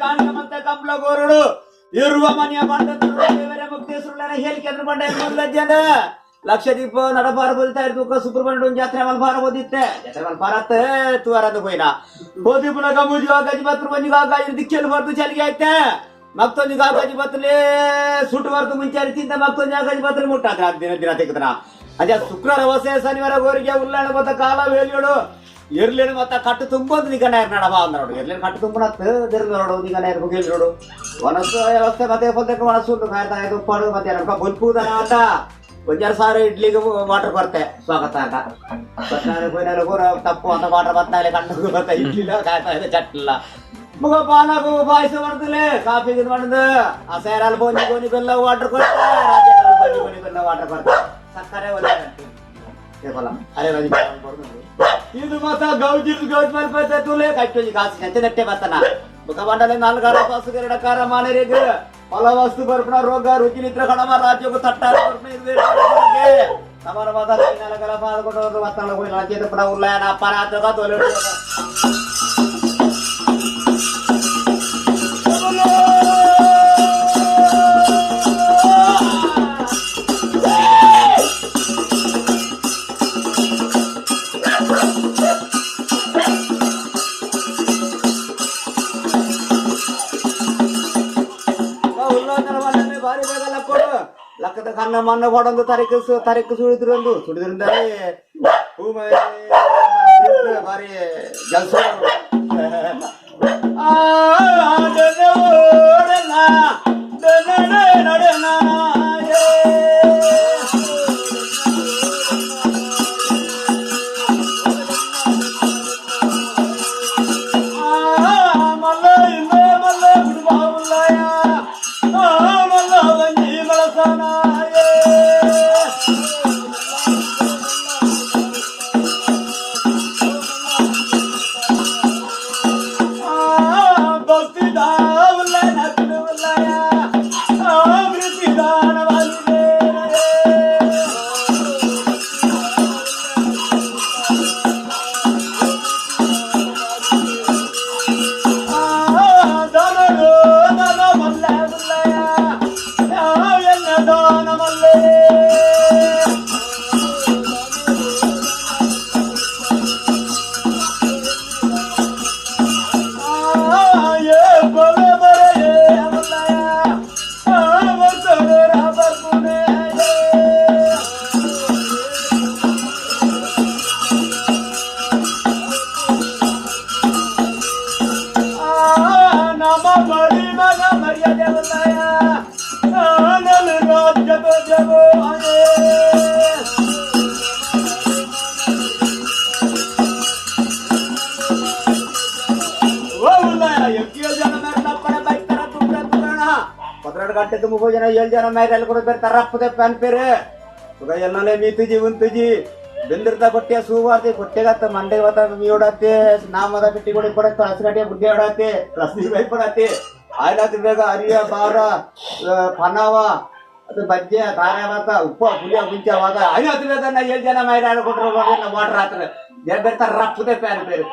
ಕಾಣಿಕ ಮತ್ತೆ ಕಂಪ್ಲ ಗೋರುಡು ಇರುವ ಮನೆಯ ಬಂಡ ಮುಕ್ತೇಶ್ವರ ಹೇಳಿಕೆ ಬಂಡ ಮೊದಲಜ್ಜನ ಲಕ್ಷದೀಪ ನಡಪಾರ ಬೋದಿತಾ ಇರ್ತು ಸುಬ್ರಹ್ಮಣ್ಯ ಜಾತ್ರೆ ಮಲ್ಪಾರ ಬೋದಿತ್ತೆ ಜಾತ್ರೆ ಮಲ್ಪಾರತ್ತೆ ತುವಾರಂದು ಪೋಯಿನ ಬೋದಿ ಪುನಗ ಮುಜು ಗಜಿ ಬತ್ರು ಮಂಜು ಗಾಜಿ ದಿಕ್ಕೆಲು ಬರ್ದು ಚಲಿಗೆ ಆಯ್ತೆ ಮತ್ತೊಂದು ಗಜಿ ಬತ್ತಲೆ ಸುಟ್ಟು ಬರ್ದು ಮುಂಚೆ ತಿಂದ ಮತ್ತೊಂದು ಗಜಿ ಬತ್ತಲೆ ಮುಟ್ಟ ದಿನ ದಿನ ತೆಗೆದನ ಅದೇ ಶುಕ್ರವಾರ ವಸೆ ಶನಿವಾರ ಗೋರಿಗೆ ಉಲ್ಲಾಣ ಮತ್ತ ಕಾಲ ವೇಲಿಯೋಡು ಎರ್ಲೇನು ಮತ್ತ ಕಟ್ಟು ತುಂಬೋದು ನಿಗನ ನಡಬ ಅಂದ ನೋಡು ಎರ್ಲೇನು ಕಟ್ಟು ತುಂಬನ ತೆರೆದು ನೋಡು ನಿಗನ ಮುಗಿಲ್ ನೋಡು ವನಸ್ಸು ವ್ಯವಸ್ಥೆ ಮತ್ತೆ ಪೊದ್ದಕ್ಕೆ ಒಣಸು ಕಾಯ್ತಾ ಉಪ್ಪಾಡು ಮತ್ತೆ ಏನಪ್ಪ ಬೊಲ್ಪುದನ ಅಂತ ಒಂದೆರಡು ಸಾವಿರ ಇಡ್ಲಿಗೆ ವಾಟರ್ ಕೊರತೆ ಸ್ವಾಗತ ಅಂತ ಪೋಯಿನಾರು ಕೂಡ ತಪ್ಪು ಅಂತ ವಾಟರ್ ಬತ್ತಾಲೆ ಕಣ್ಣು ಬರ್ತಾ ಇಡ್ಲಿಲ್ಲ ಕಾಯ್ತಾ ಇದೆ ಚಟ್ಟಿಲ್ಲ ಮುಗ ಪಾನಕು ಪಾಯಸ ಮಾಡ್ದಲೆ ಕಾಫಿ ಇದು ಮಾಡುದು ಆ ಸೇರಾಲ್ ಬೋನಿ ಗೋನಿ ಬೆಲ್ಲ ವಾಟರ್ ಕೊಡ್ತೆ ರಾಜೇಂದ್ರ ಬೋನಿ ಗೋನಿ ಬೆಲ್ಲ ವಾಟರ್ ಕೊಡ್ತೆ ಸಕ್ಕರೆ ಒಳ್ಳೆ ಅರೆ ರಾಜ ಇದು ಮತ್ತ ಗೌಜಿಲ್ ಗೌಜ್ ಮಲ್ಪತ್ತೆ ತುಲೆ ಕಟ್ಟೊಂಜಿ ಕಾಸು ನೆತ್ತೆ ನೆಟ್ಟೆ ಬತ್ತನ ಮುಖ ಮಂಡಲೆ ನಾಲ್ಕಾರ ಪಾಸು ಎರಡ ಕಾರ ಮಾನರಿಗೆ ಫಲ ವಸ್ತು ಬರ್ಪಣ ರೋಗ ರುಚಿ ನಿತ್ರ ಕಡಮ ರಾಜ್ಯಕ್ಕೂ ತಟ್ಟಾರ ಬರ್ಪಣ ಇದು ತಮರ ಮಾತ ನೆಲಗಲ ಪಾದಕೊಂಡು ಮತ್ತಳ ಹೋಗಿ ರಾಜ್ಯದ ಪಡ ಉರ್ಲಾಯನ ಅಪ್ಪನ ಆತಗ ತೋಲೆ. ಭಾರಿ ಬೇಗ ಲಕ್ಕೋಡು ಲಕ್ಕದ ಕಣ್ಣ ಮಣ್ಣ ಹೊಡೊಂದು ತಾರೀಕು ತಾರೀಕು ಸುಳಿದ್ರೊಂದು ಸುಳಿದ್ರಿಂದ ಹೂ ಭಾರಿ ಜಲ್ಸ. 12 ಗಂಟೆ ತುಂಬ ಜನ 7 ಜನ ಮೇಲೆ ಕೂಡ ಬೇರೆ ತರಪ್ಪದೆ ಪ್ಯಾನ್ ಪೇರು ಈಗ ಎಲ್ಲನೇ ಮೀತುಜಿ ಉಂತುಜಿ ಬೆಂದಿರ್ದ ಕೊಟ್ಟೆ ಸೂವಾರ್ತಿ ಕೊಟ್ಟೆಗತ್ತ ಮಂಡೆ ಬತ್ತ ಮೀಡತ್ತೆ ನಾಮದ ಬಿಟ್ಟಿ ಕೊಡಿ ಕೊಡ ಹಸಿರಟೆ ಬುದ್ಧಿ ಹೊಡತ್ತೆ ರಸ್ತಿ ಬೈಪಡತ್ತೆ ಆಯ್ಲಾತಿ ಬೇಗ ಅರಿಯ ಬಾರ ಪನಾವ ಅದು ಬಜ್ಜೆ ದಾರ ಬತ್ತ ಉಪ್ಪ ಪುಳಿಯ ಮುಂಚೆ ವಾದ ಐವತ್ತು ಬೇಗ ನಾ 7 ಜನ ಮೇಲೆ ಕೊಟ್ಟರು ವಾಟರ್ ಹಾಕ್ತಾರೆ ಬೇರೆ ತರಪ್ಪದೆ ಪ್ಯಾನ್ ಪೇರು.